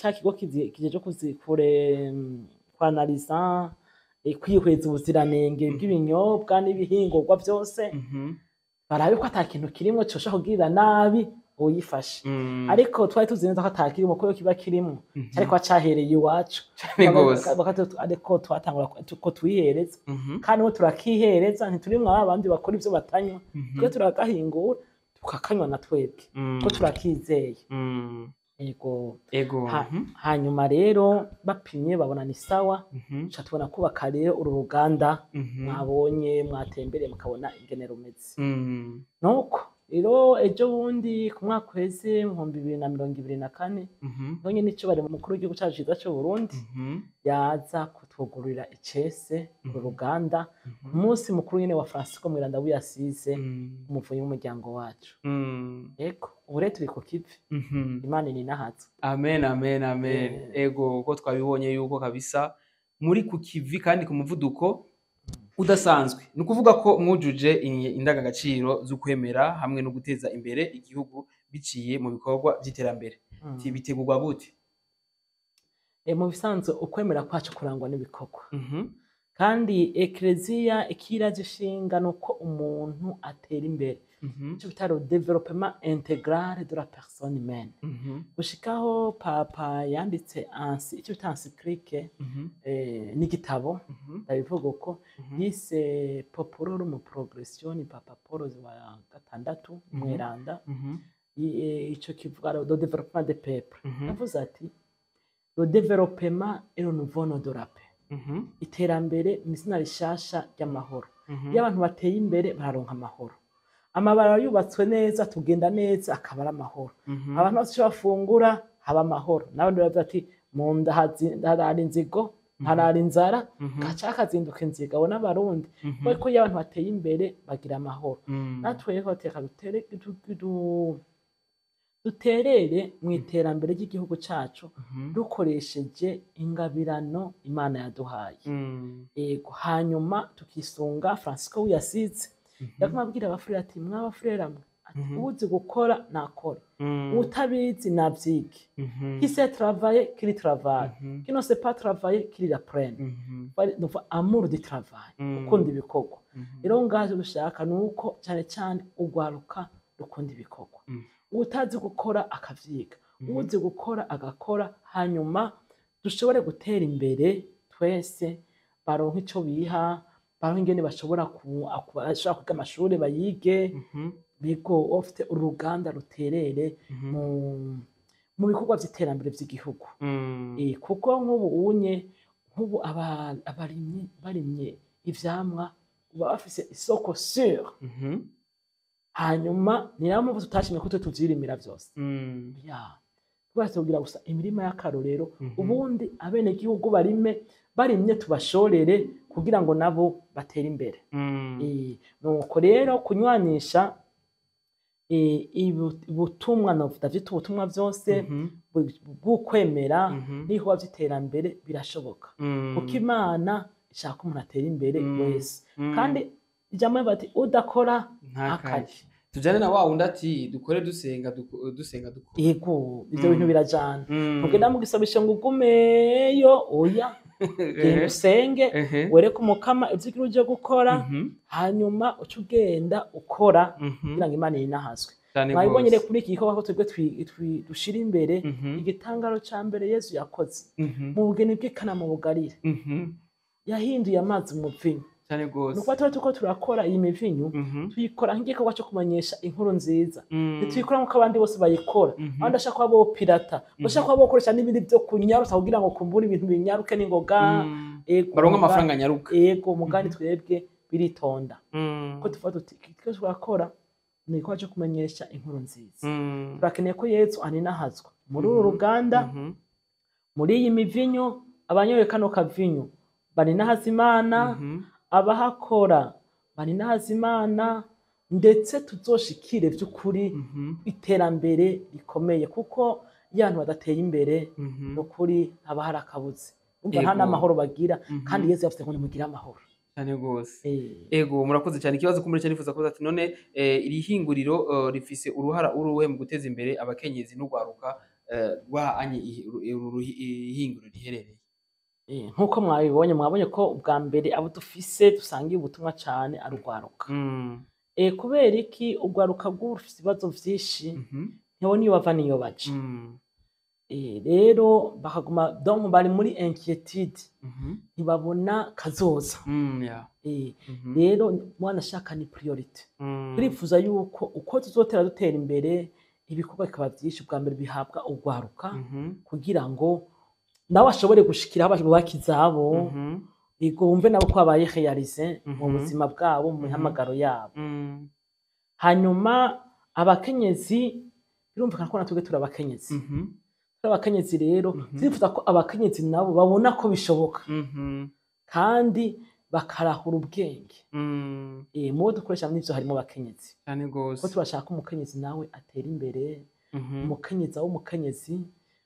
ca kigo kijeje kuzikure kwanaliza, kwihweza ubuziranenge bw'ibinyobwa n'ibihingurwa byose, barabe ko ata kintu kirimwo coshobora kugirira nabi uyifashe. Ariko twari tuzi neza ko ata kirimo, ko iyo kiba kirimo cyari kuba cahereye iwacu. Cane gose. Ariko twatangura ko tuyihereza, kandi ubu turakihereza, ntiturimwo aba bandi bakora ivyo batanywa. Twe turagahingura tukakanywa na twebwe, ko turakizeye. Yego. Hanyuma rero bapimye babona ni sawa, ca tubona kubaka rero uru ruganda mwabonye, mwatembereye mukabona ingene rumeze. Nuko rero ejo bundi ku mwaka uheze, mu 2024, niho nyene ico bari mukuru w'igihugu cacu ciza c'Uburundi yaza kutwugururira icese uru ruganda, ku munsi mukuru nyene wa Francisco Mweranda w'i Assise, umuvunyi w'umuryango wacu. Ego, ubu rero turi ku kivi. Imana ininahaza. Amen, amen, amen. Ego, ko twabibonye yuko kabisa muri ku kivi kandi ku muvuduko udasanzwe. Ni ukuvuga ko mwujuje indangagaciro z'ukwemera hamwe no guteza imbere igihugu biciye mu bikorwa by'iterambere. Ti bitegurwa gute? Mu bisanzwe ukwemera kwacu kurangwa n'ibikorwa, kandi Ekleziya ikiraje ishinga ni uko umuntu atera imbere, ico bita le développement intégral de la personne humaine, gushikaho Papa yanditse icyo bita encyclique, n'igitabo, ndabivuga uko, yise Populorum Progressione, Papa Paul wa gatandatu Mweranda. Ico kivuga le développement des peuples. Yavuze ati: "Le développement est le nouveau nom de la paix." Iterambere ni izina rishasha ry'amahoro. Iyo abantu bateye imbere bararonka amahoro, amabarabara yubatswe neza, tugenda neza, akaba ari amahoro. Abantu bose icyo bafungura, haba amahoro. N'abandi baravuga ati mu nda harara inzigo, harara inzara, gaca kazinduka inzigo. Abo n'Abarundi. Kuko iyo abantu bateye imbere bagira amahoro. Natwe rero reka duterere mu iterambere ry'igihugu cacu, dukoresheje ingabirano Imana yaduhaye. Yego, hanyuma tukisunga Francisco w'i Assise. Yaguma abwira abafurere ati: "Mwabafurera mwe," ati, "uzi gukora nakore, utabizi navyige. Qui sait travailler, qu'il travaille. Qui ne sait pas travailler, qu'il l'apprenne." Nuva amour du travail, gukunda ibikorwa. Rero ngaje dushaka ni uko cyane cyane urwaruka rukunda ibikorwa, utazi gukora akavyiga, uzi gukora agakora, hanyuma dushobore gutera imbere twese, baronke ico biha, baronke ingene bashobora bashobora kwiga amashuri bayige. Bigo ufite uruganda ruterere mu bikorwa vy'iterambere vy'igihugu. Kuko nk'ubu unye, nk'ubu abarimyi barimye ivyamwa baba bafise isoko sûre. Hanyuma ni nayo mpamvu tutashimye ko twe tuvyirimira vyose. Ya, twese tugira gusa imirima y'akarorero, ubundi abenegihugu barime, barimye tubashorere kugira ngo nabo batere imbere. Nuko rero kunywanisha ubutumwa, ndavyita ubutumwa, vyose bw'ukwemera n'ibikorwa vy'iterambere birashoboka, kuko Imana ishaka ko umuntu atera imbere wese. Kandi ijambo rivuga ati: "Udakora ntakarye." Tujane na wa wundi ati: "Dukore dusenga, dusenga dukora." Yego, ivyo bintu birajana. Ntugenda mu gisabisho ngo ugumeyo, oya, genda usenge, wereke Umukama ivyo ugira uje gukora, hanyuma uce ugenda ukora, kugira ngo Imana yinahazwe. Cane Mwabibonye gose. rero kuri iki gikorwa ko twebwe dushira imbere igitangaro ca mbere Yesu yakoze mu bugeni bw'i Kana mu Bugarire, yahinduye amazi umuvinyu. Cyane Ni gose. ukuba tuba turiko turakora iyi mivinyu, tuyikora nk'igikorwa cyo kumenyesha inkuru nziza. Ntituyikora nk'uko abandi bose bayikora. Abandi bashaka kuba bopirata, bashaka kuba bokoresha n'ibindi byo kunyarusa kugira ngo kumbure ibintu binyaruke n'ingoga. Ego, Baronka amafaranga nyaruka. Ego, mugani twebwe biritonda ko tuvuga tuti iki turakora ni igikorwa cyo kumenyesha inkuru nziza. Turakeneye ko Yesu aninahazwa muri uru ruganda, muri iyi mivinyo. Abanyoye kano kavinyo baninahaza Imana, abahakora baninahaza Imana, ndetse tuzoshikire by'ukuri iterambere rikomeye, kuko iyo abantu badateye imbere, ni ukuri haba hari akabuze. Umva, nta n'amahoro bagira, kandi Yesu yavuze ngo nimugire amahoro. Cyane gose. Ego, murakoze cyane. Ikibazo kumbure cyane nifuza kubaza ati none iri hinguriro rifise uruhara uruhe mu guteza imbere abakenyezi n'urwaruka rwa anye ihinguriro riherereye? Nk'uko mwabibonye, mwabonye ko ubwa mbere abo dufise dusangiye ubutumwa cane ari urwaruka. Kubera iki? Urwaruka rw'ubu rufise ibibazo vyinshi, ntibabona iyo bava n'iyo baja. Rero bakaguma, donc bari muri inquiétude, ntibabona kazoza. Rero mwana ashaka ni priorité. Turifuza yuko uko tuzotera dutera imbere, ibikorwa bikaba vyinshi, ubwa mbere bihabwa urwaruka, kugira ngo nawe ashobore gushikira aho bubaka izabo, ego, wumve nabo ko babaye réalisés mu buzima bwabo, mu mihamagaro yabo. Hanyuma abakenyezi, birumvikana ko natwebwe turi abakenyezi. Turi abakenyezi rero, turifuza ko abakenyezi nabo babona ko bishoboka kandi bakarahura ubwenge. Mu bo dukoresha n'ivyo harimo abakenyezi, Cyane ko gose. turashaka umukenyezi nawe atera imbere, umukenyezi aho umukenyezi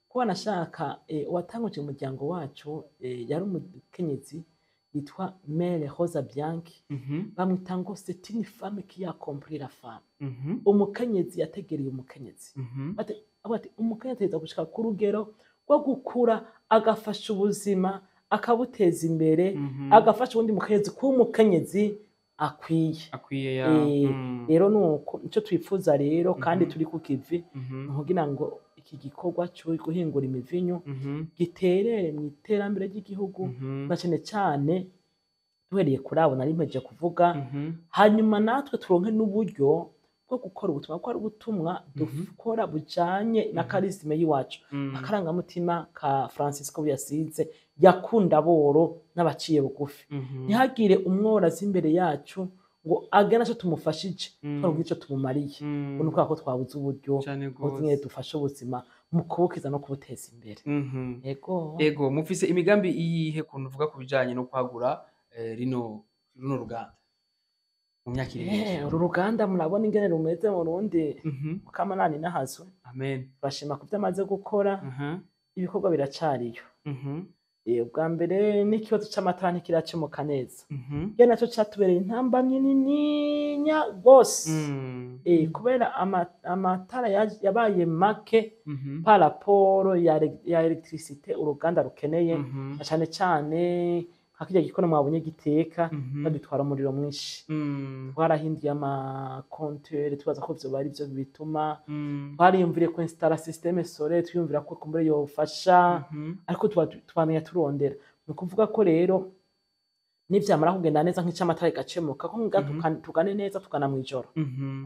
ko wanashaka. Uwatanguje umuryango wacu yari umukenyezi yitwa Mère Rosa Bianchi. Bamwita ngo c'est une femme qui a compris la femme, umukenyezi yategereye umukenyezi. Bati umukenyezi ategerezwa gushika ku rugero rwo gukura, agafasha ubuzima, akabuteza imbere, agafasha uwundi mukenyezi kuba umukenyezi akwiye. Akwiye ya. Rero nuko nico twifuza rero, kandi turi ku kivi kugira ngo iki gikorwa cyo guhingura imivinyu giterere mu iterambere ry'igihugu, na cyane cyane duhereye kuri abo nari mpejeje kuvuga. Hanyuma natwe turonke n'uburyo bwo gukora ubutumwa, kuko ari ubutumwa dukora bujanye na charisme y'iwacu, akarangamutima ka Francisco yasize, yakunda aboro n'abaciye bugufi. Ntihagire umworozi imbere yacu ngo agane aco tumufashije, twabuze ico tumumariye, ngo ni ukubera ko twabuze uburyo Cane ngo nyene gose. dufashe ubuzima mu kubukiza no kubuteza imbere. Ego. Ego, mufise imigambi iyihe kuntu uvuga ku bijanye no kwagura rino ruganda mu myaka iri imbere? Uru ruganda murabona ingene rumeze mu Burundi. Mukamanani nahazwe. Amen. Turashima ku vyo amaze gukora. Ibikorwa biracariyo. Ubwa mbere n'ikibazo c'amatara ntikirakemuka neza. Iyo naco catubereye intambamyi nininya gose. Kubera amatara yabaye make par rapport ya électricité uruganda rukeneye, na cane cane nka kirya gikono mwabonye giteka, bagitwara umuriro mwinshi. Twarahinduye ama compteur, tubaza ko vyoba ari vyo bituma. Twariyumviriye ku installa système solaire, twiyumvira ko kumbure yofasha, ariko tubandanya turondera. Ni ukuvuga ko rero nivyamara kugenda neza, nk'ic'amatara igacemuka, ko nga tugane neza, tugana mw'ijoro,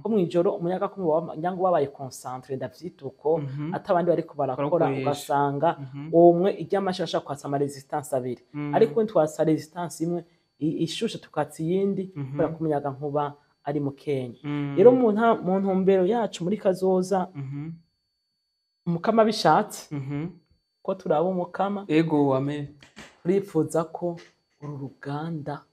ko mw'ijoro umuyagankuba nyango wabaye concentré, ndavyita uko, ata abandi bariko barakora, Barakoresha. ugasanga umwe iry'amashi ashaka kwatsa ama résistance abiri, ariko ubundi twatsa résistance imwe ishushe, tukatsa iyindi, kubera ko umuyagankuba ari mukenya. Rero mu ntumbero yacu muri kazoza, Umukama bishatse, ko turaba Umukama, Ego, amen. turifuza ko uru ruganda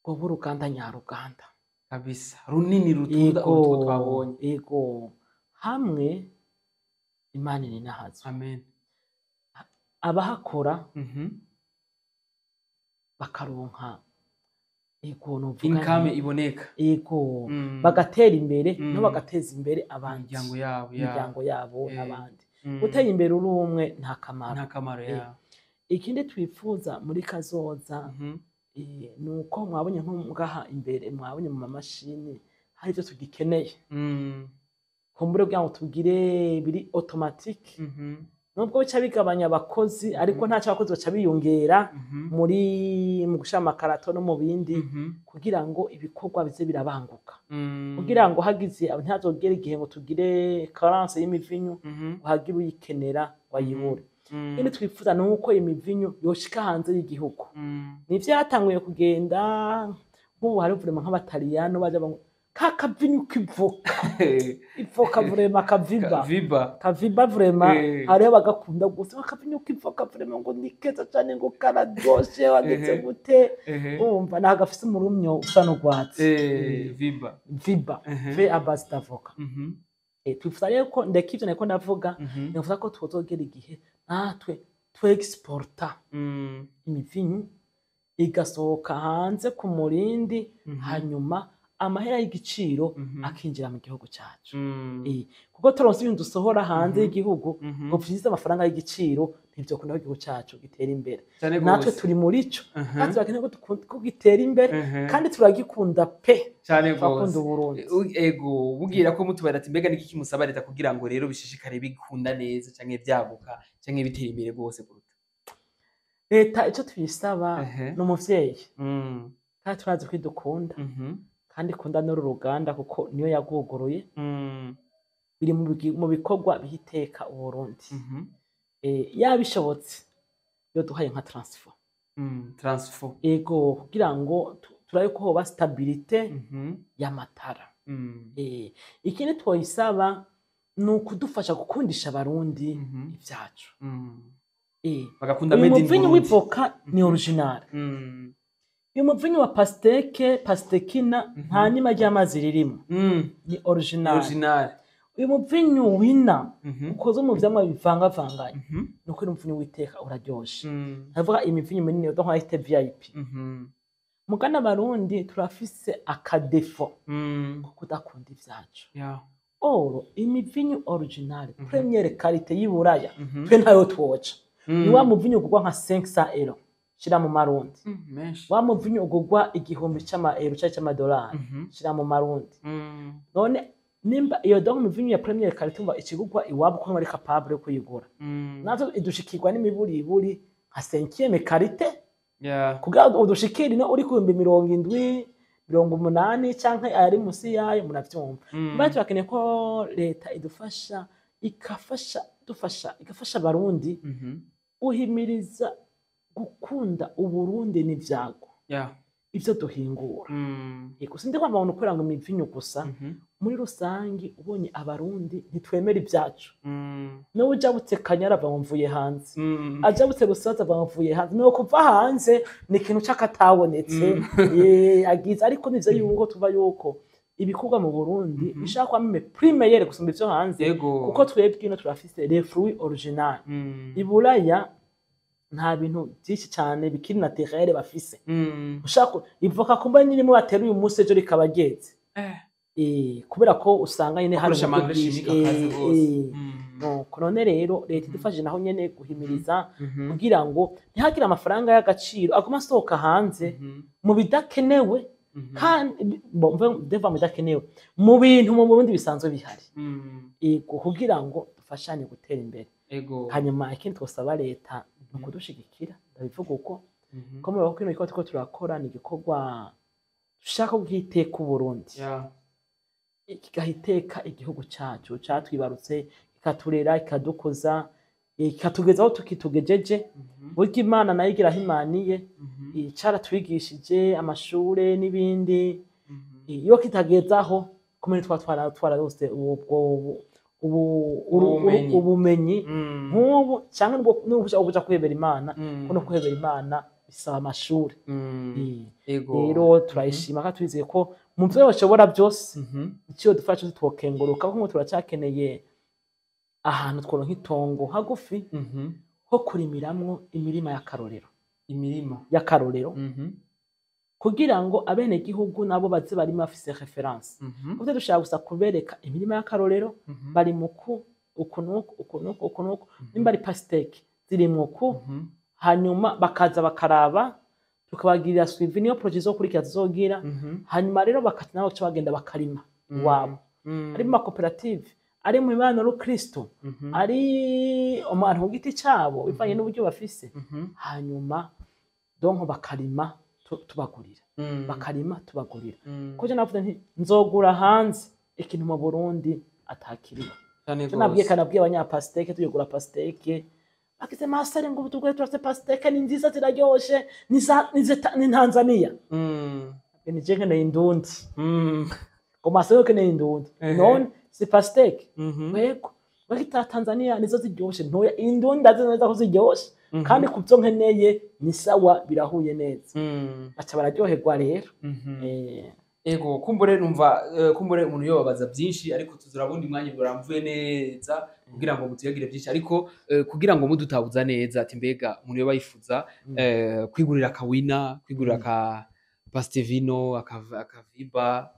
rwoba uruganda nyaruganda. Kabisa, runini rutunda utwo twabonye. Ego, hamwe Imana ininahazwe, Amen. abahakora bakaronka, ego, novuga Income iboneka. Ego, bagatera imbere, no bagateza imbere abandi, Imiryango yabo ya. imiryango yabo n'abandi. Gutera imbere uri umwe nta kamaro. Nta kamaro ya. Ikindi twifuza muri kazoza, ni uko mwabonye nko ngaha imbere, mwabonye mu mamashini hari ibyo tugikeneye kumbure kugira ngo tugire biri automatique. Nubwo bica bigabanya abakozi, ariko ntaco abakozi baca biyongera muri mu gushira amakarato no mu bindi, kugira ngo ibikorwa bize birabanguka, kugira ngo hagize ntihazogere igihe ngo tugire carence y'imivinyu, ngo hagire uyikenera ngo ayibure. Ikindi twifuza ni uko imivinyu yoshika hanze y'igihugu. Nivyo yaratanguye kugenda, nk'ubu hari vraiment nk'abataliyano baja banywa ka kavinyu k'ivoka, ivoka vraiment, kaviba. Viba. Kaviba vraiment. Hariho bagakunda gusa akavinyu k'ivoka vraiment, ngo ni keza cane, ngo kararyoshe, wageze gute. Umva ntabwo gafise umurumyo usa n'urwatsi. Viba. Viba, vin à base d'avocat. Twifuza rero ko ndeka ivyo nariko ndavuga, nifuza ko twozogera igihe natwe twexporta imivinyu, igasohoka hanze ku murindi, hanyuma amahera y'igiciro akinjira mu gihugu cacu. Kuko turonse ibintu dusohora hanze y'igihugu ngo vyinjize amafaranga y'igiciro, ntivyokunda ko igihugu cacu gitera imbere. Cane Natwe gose. turi muri ico, kandi turakeneye ko gitera imbere, kandi turagikunda pe. Cane Turakunda gose. Uburundi. Ego, bubwira ko mutubara ati mbega niki kimusaba leta kugira ngo rero bishishikare bikunda neza canke vyaguka canke bitera imbere rwose kuruta? Leta ico tuyisaba, ni umuvyeyi, kandi turazi ko idukunda, kandi ikunda n'uru ruganda kuko niyo yaguguruye. Biri mu bikorwa biha iteka Uburundi. Yabishobotse yoduhaye nka transfo. Transfo. Ego, kugira ngo turabe ko hoba stabilité y'amatara. Ikindi twoyisaba ni ukudufasha gukundisha Abarundi ivyacu. Bagakunda Uyu made in muvinyu Burundi. w'ivoka ni original. Uyu muvinyu wa pastèque, pastekina, nta nima ry'amazi ririmo, ni original. Original. Uyu muvinyu wina ukoze mu vyamwa bivangavanganye, ni ukuri umuvinyu w'iteka uraryoshe. Ndavuga imivinyu minini yo nka VIP. Mugana Abarundi turafise akadefo ko kudakunda ivyacu. Or imivinyu original, première qualité y'iburaya, twe ntayo twoca. Ni wa muvinyu ugurwa nka 500 euro, shira mu marundi. Menshi. Wa muvinyu ugurwa 1000 c'ama euro canke c'amadolari, shira mu marundi. None nimba iyo donc imivinyu ya première qualité umva ikigurwa iwabo ko bari capable yo kuyigura, natwe idushikirwa n'imiburiburi nka cinquième qualité. Kugira ngo udushikire ino uri ku 70,000, 80,000 canke ayari musi yayo, muravyumva. Mba turakeneye ko leta idufasha, ikafasha dufasha, igafasha Abarundi guhimiriza gukunda Uburundi n'ivyago, ivyo duhingura. Yego, sindi kwamba abantu kubera ngo imivinyu gusa, muri rusangi ubonye Abarundi ntitwemera ibyacu. Niwe ujabutse Kanyara ava ngo mvuye hanze, ajabutse Rusaza ava ngo mvuye hanze. Niwe kuva hanze ni ikintu c'akatabonetse. Agize ariko nivyo yuko tuva yuko ibikorwa mu Burundi bishaka kuba même première gusumba ivyo hanze, kuko twebwe ino turafise les fruits original. Iburaya nta bintu byinshi cyane bikiri naturel bafise. Ushaka ivoka kumba nyirimo batera uyu munsi, ejo rikaba ryeze. Kubera ko usanga nyine hari bakoresha uburyo ama engrais bwinshi. chimique akaze rwose. Nuko none rero leta idufashije naho nyene guhimiriza, kugira ngo ntihagire amafaranga y'agaciro aguma asohoka hanze mu bidakenewe, kandi bo, mve ndeva mu bidakenewe, mu bintu mu Burundi bisanzwe bihari. Yego, kugira ngo dufashanye gutera imbere. Hanyuma ikindi twosaba leta ni ukudushigikira, ndabivuga uko, ko mu kino gikorwa turiko turakora ni igikorwa dushaka guha iteka Uburundi, kigaha iteka igihugu cacu catwibarutse, kikaturera, kikadukuza, kikatugeza aho tukitugejeje. Burya Imana nayo igira aho imaniye. Caratwigishije amashure n'ibindi. Iyo kitagezaho kumene twa twararose ubwo Ubumenyi. Ubumenyi nk'ubu canke n'ubu kuja kwihebera Imana, kuko no kwihebera Imana bisaba amashuri. Rero turayishima kandi twizeye ko mu vyo bashobora byose, icyo dufasha cyose twokenguruka, kuko turacyakeneye ahantu tworonka itongo hagufi ho kurimiramwo imirima y'akarorero. Imirima. Y'akarorero, kugira ngo abenegihugu nabo baze barima bafise référence. Kuko dushaka gusa kubereka imirima y'akarorero, bari muku uku nuku, uku nuku, uku nuku, nimba ari pastèque ziri muku, hanyuma bakaza bakaraba, tukabagirira suivi, niyo projet izokurikira tuzogira. Hanyuma rero bakaca nabo baca bagenda bakarima iwabo, ari mu makoperative. Ari mu mibano rukristo, ari umuntu ku giti cabo, bivanye n'uburyo bafise. Hanyuma donc bakarima, tubagurira, bakarima, tubagurira. Kuko je navuze nti nzogura hanze ikintu mu Burundi atakiriho. Cane Je nabwiye gose. kandi nabwiye abanyapastèque, tuyigura pastèque, bagize masare ngo tugure, turafite pastèque, ni nziza, ziraryoshe, ni Tanzania. Ni je nkeneye indundi. Ngo masare ukeneye indundi? None si pastèque? Wego, bagita Tanzania nizo ziryoshe ntoya, indundi ndazi neza ko ziryoshe. Kandi kubyo nkeneye ni sawa, birahuye neza. Baca bararyoherwa rero. Ego, kumbure numva kumbure umuntu yobabaza byinshi, ariko tuzurabundi mwanya buramvuye neza kugira ngo mutuyagire byinshi, ariko kugira ngo mudutabuza neza ati mbega umuntu yoba yifuza kwigurira akawina, kwigurira aka pastevino, akaviba,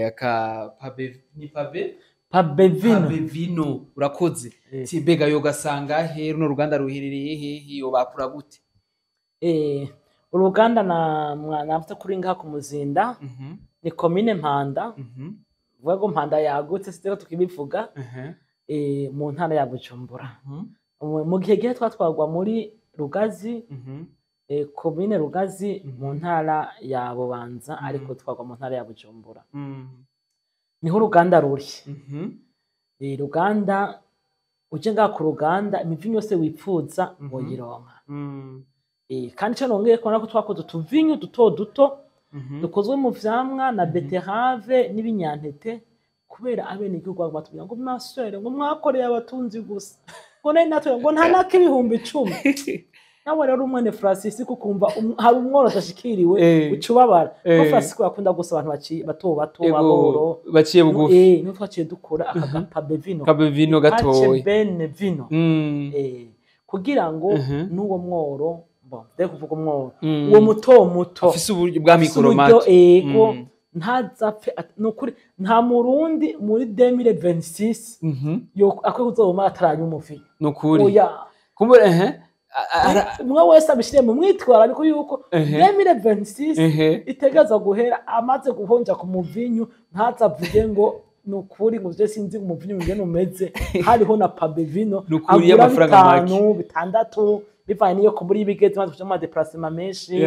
aka pabe, ni pabe? Pabevino. Pabevino, urakoze. Ti mbega yogasanga he? Runo ruganda ruherereye hehe? Yobakura gute? Uruganda na navuze kuri ngaha ku Muzinda, ni komine Mpanda. Vuga ngo Mpanda yagutse, sitero tukibivuga. Mu ntara ya Bujumbura. Mu gihe twatwarwa muri Rugazi, komine Rugazi, mu ntara ya Bubanza, ariko twagwa mu ntara ya Bujumbura. Niho uruganda ruri. Ruganda uje ngaha ku ruganda, imivinyu yose wipfuza woyironka. Kandi ico nongeye kubona ko twakoze utuvinyu duto duto dukozwe mu vyamwa na betterave n'ibinyantete, kubera abenegihugu baguma batubwira ngo masere, ngo mwakoreye abatunzi gusa, ngo nari natwe ngo nta nak'ibihumbi 10. Nawe rero umwene Francis, kukumva hari umworozi ashikiriwe, uca ubabara ko. Francis akunda gusa abantu bato bato, aboro. Baciye bugufi. Niho twaciye dukora aka gapabevino. Kabevino gatoyi. Bene vino. Kugira ngo n'uwo mworo, bon, ndeke kuvuga umworo, uwo muto muto afise uburyo bwa afise mikoro uburyo, make. Ego. Ntazapfe nukuri nta murundi muri 2026 yo akwiye kuzobuma ataranywa umuvinyu. Nukuri. Oya. Kumbure ehe Umwe wese abishire mu mwitwarariko yuko 2026 itegerezwa guhera amaze guhonja ku muvinyu, ntazavuge ngo nukuri ngo vyo sinzi umuvinyu ngene umeze, hariho na pabevino. Nukuri, agura y'amafaranga make. 5, 6, bivanye n'iyo kumbura y'ibigezi, maze kuja mu madéplacement menshi.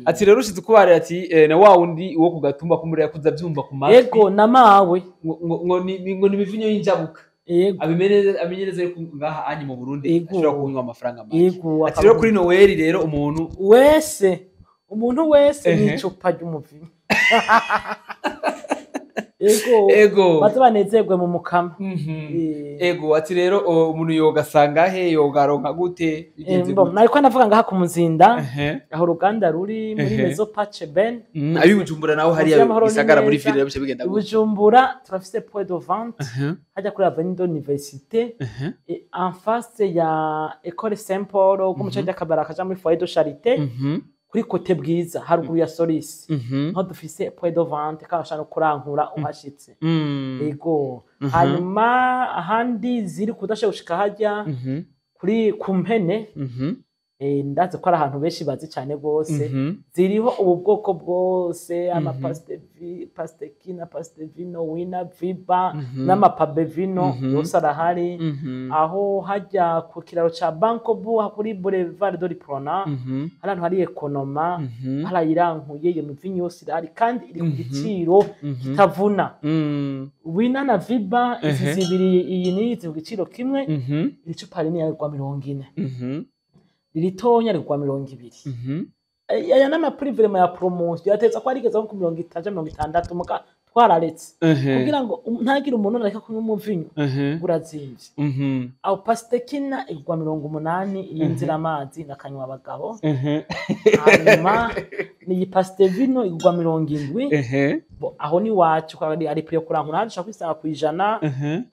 Ati rero ushize ukubarira ati na wa wundi wo ku gatumba kumbure yakuza avyumva ku matwi. Ego, na mawe. Ngo ni imivinyo y'injabuka. Amenyereze yuko ngaha anyi mu Burundi ashobora kunywa amafaranga make. Ati rero kuri Noel rero umuntu Wese, umuntu wese n'icupa ry'umuvinyu. Ego. Baze banezerwe mu mukama. Ego, ati rero umuntu yogasanga he, yogaronka gute, bigenze Bon, gute? nariko ndavuga ngaha ku Muzinda, aho uruganda ruri muri Maison Pace Ben. Abi Bujumbura naho hariya y'amahoro ni gisagara muri neza. ville bice bigenda I gute? Bujumbura turafise point de vente hajya kuri avenue de l'université, et en face ya École Saint Paul, ko muco ry'akabara kaja muri foyer de charité, kuri côté bwiza haruguru ya Solis, aho dufise point de vente, kandi ushobora no kurankura uhashitse. Ego. Hanyuma ahandi ziri kudashobora gushika hajya kuri ku mpene, ndazi ko ari ahantu benshi bazi cyane rwose. Ziriho ubu bwoko bwose, amapasteki na pastevino, wina, viba, n'amapabevino yose arahari. Aho hajya ku kiraro ca Bankobu, kuri boulevard de l'Uprona, hari ahantu hari ekonoma, harayirankuye. Iyo mivinyu yose irahari kandi iri ku giciro kitavuna. Wina na viba izi zibiri, iyi n'iyi, ziri ku giciro kimwe. Iri cupa rinini rigwa 40, iritonya rigwa 20. Aya n'amaprix vraiment ya promotion, yateza ko arigeze nko ku 50, 60, muga twararetse kugira ngo ntagire umuntu areka kunywa umuvinyu urazimvye. Aho pastekina igwa 80, iyi nzira amazi nakanywa abagabo. Hanyuma niyi pastevino igwa 70. Bo, aho ni wacu ko ari prix yo kurankura, handi ushobora kwisanga ku 100,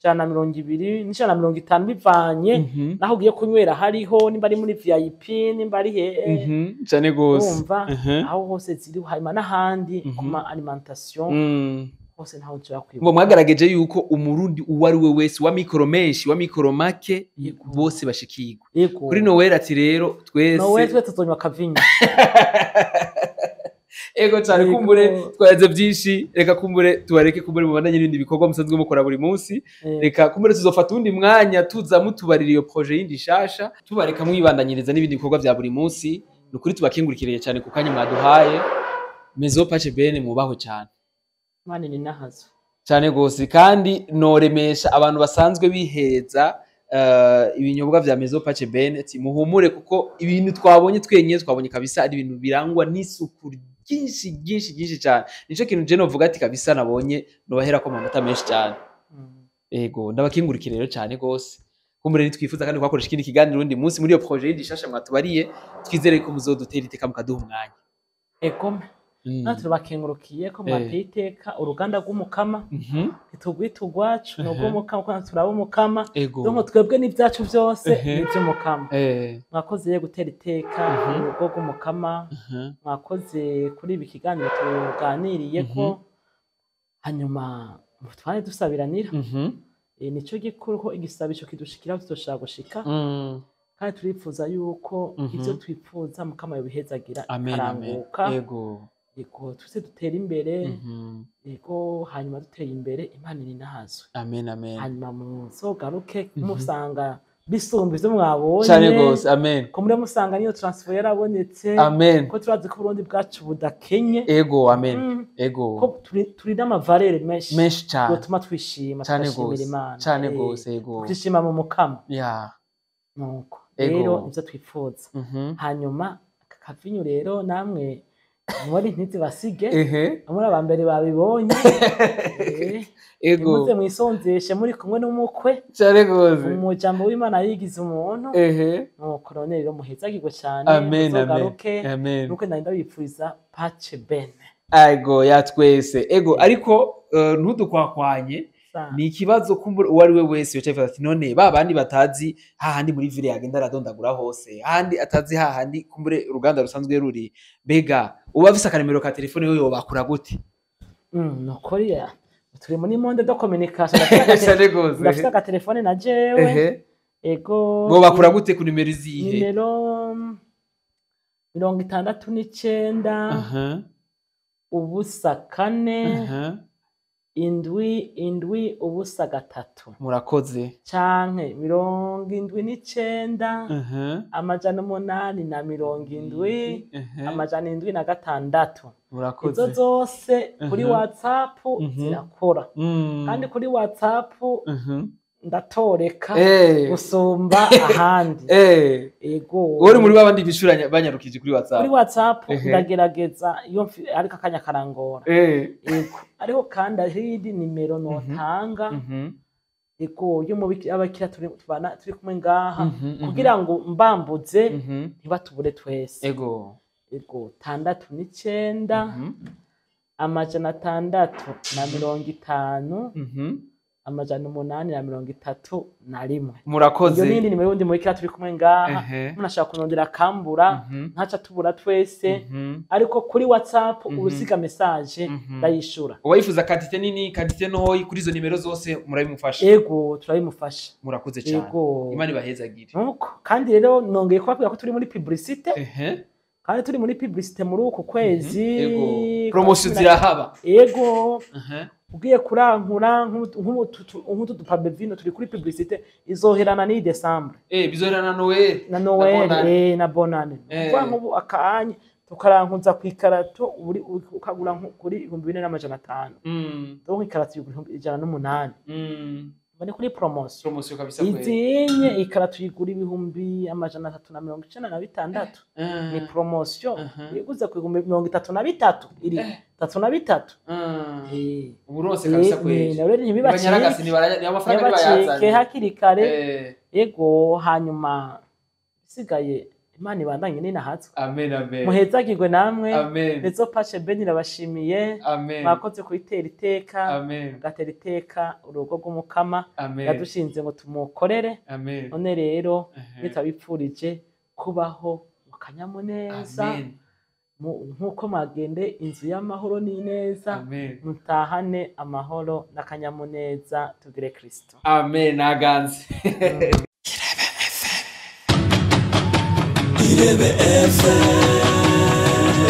120 n'150, bivanye naho ugiye kunywera, hariho nimba ari muri VIP, nimba ari hehe. Cane gose. Urumva, aho hose ziri, hanyuma n'ahandi ku ma alimentation hose ntaho nshobora Ngo kwibuka. Mwagerageje yuko umurundi uwo ari we wese, wa mikoro menshi, wa mikoro make, bose bashikirwa. Yego. Kuri Noel ati rero twese Noel twe tuzonywa akavinyu. Ego cyane. Yego. Kumbure twaze byinshi, reka kumbure tubareke, kumbure mubandanye n'ibindi bikorwa musanzwe mukora buri munsi. Reka kumbure tuzofata uwundi mwanya tuza mutubarira iyo projet yindi shasha, tubareka mwibandanyiriza n'ibindi bikorwa vya buri munsi. Ni ukuri tubakengurikiriye cyane ku kanya mwaduhaye. Maison Pace Bene, mubaho cyane. Imana ni nahazo. Cyane gose. Kandi noremesha abantu basanzwe bihereza ibinyobwa vya Maison Pace Bene ati muhumure, kuko ibintu twabonye twenyine, twabonye kabisa ari ibintu birangwa n'isuku ryinshi ryinshi ryinshi cyane. Nico kintu je novuga ati kabisa nabonye nobahera ko amanota menshi cyane. Ego, ndabakingurikire rero cyane gose. Kumbure nitwifuza kandi kwakoresha ikindi kiganiro undi munsi muri iyo projet yindi shasha mwatubariye, twizere ko muzodutera iteka mukaduha umwanya. Egome. Natwe tubakengurukiye ko mwateye iteka uruganda rw'Umukama. Ntitugwita urwacu, ni urw'Umukama, kuko natwe turaba Umukama. Donc twebwe n'ibyacu byose ni iby'Umukama. Mwakoze rero gutera iteka urugo rw'Umukama. Mwakoze kuri ibi kiganiro tuganiriye ko hanyuma twari dusabiranira. Nico gikuru, ko igisabisho kidushikira tuzoshaka gushika. Kandi turifuza yuko ivyo twifuza Mukama yobihezagira, Amen, amen. ikaranguka. Yego, twese dutere imbere. Yego, hanyuma duteye imbere, Imana ininahazwe. Amen, amen. Hanyuma muzogaruke musanga bisumba ivyo mwabonye. Cyane gose, amen. Ko muri musanga niyo transfer yarabonetse. Amen. Ko turazi ko Uburundi bwacu budakenye. Ego, amen. Ego. Ko turi n'amavaleur menshi Menshi cyane. yotuma twishima, Cyane tugashimira gose. Imana. Cyane gose, ego. Tukishima mu Mukama. Nuko rero nivyo twifuza. Hanyuma aka kavinyu rero, namwe muri ntizibasige, muri aba mbere babibonye. Nimuze mwisonzeshe muri kumwe n'umukwe. Cyane gose. Umujambo w'Imana yigize umuntu. Nuko none rero muhezagirwe cyane. Amen, amen. Muzogaruke. Amen. Nuko ndagenda bipfuriza Pace Bene. Ego ya twese, ego. Ariko ntudukwakwanye. Ni ikibazo kumbura uwo ari we wese yoca yifuza ati none ba bandi batazi hahandi muri ville yagenda aradondagura hose, hahandi atazi hahandi kumbure uruganda rusanzwe ruri, mbega uba afise akanimero ka telefone yo yobakura gute? Nukuri ya turi muri monde de communication. Cyane gose. Ndafite agatelefone na jewe. Ego. Bobakura gute ku nimero izihe? Nimero 69 0 4 7 7 0 3. Murakoze. Canke 79 870 706. Murakoze. Izo zose kuri WhatsApp zirakora. Kandi kuri WhatsApp ndatoreka gusumba ahandi. Ego. Uri muri babandi bishuranya banyarukije kuri WhatsApp? Kuri WhatsApp ndagerageza iyo ariko akanya karangora. Ego, ariko kandi hariho iyindi nimero notanga. Ego, y'umubikira turi tubana, turi kumwe ngaha, kugira ngo mbambuze ntibatubure twese. Ego, 69 650 831. Murakoze. Iyo nindi nimero y'undi mubikira turi kumwe ngaha. Umuntu ashaka kunondera akambura, ntaca tubura twese. Ariko kuri WhatsApp urusiga message ndayishura. Uba yifuza quantité nini, quantité ntoyi, kuri izo nimero zose murabimufasha? Ego, turabimufasha. Murakoze cyane. Ego. Imana ibahezagire. Nuko kandi rero nongeye kubabwira ko turi muri publicité. Kandi turi muri publicité muri uku kwezi. Ego, promotion zirahaba. Ego. Ugiye kurankura nk'utu dupabe vino, turi kuri publicité izoherana ni December. Bizoherana na Noel. Na Noel. Bonane. Na Bonane. Kuvuga nk'ubu akanye tukarankuza ku ikarato ukagura nko kuri 4500. Donc ikarato igura 108,000. Bari kuri promotion. Promotion kabisa kweli. Izinye ikarato igura 396,000. Ni promotion. Iguze ku 33,000, iri 33. Uburonse kabisa kweli. Rero ntibibacike. Banyaragasi ni amafaranga ntibibacike nibayazanye. Hakiri kare. Ego, hanyuma isigaye Imana ibandanye ninahatswe. Amen, amen. Muhezagirwe namwe. Amen. Maison Pace Bene irabashimiye. Amen. Mwakoze kuyitera iteka, Amen. mugatera iteka urugo rw'Umukama Amen. yadushinze ngo tumukorere. Amen. None rero nitabipfurije kubaho mu kanyamuneza, Amen. nk'uko mwagende inzu y'amahoro n'ineza, Amen. mutahane amahoro n'akanyamuneza, tugire Kristo. Amen, aganze. Irebe FM.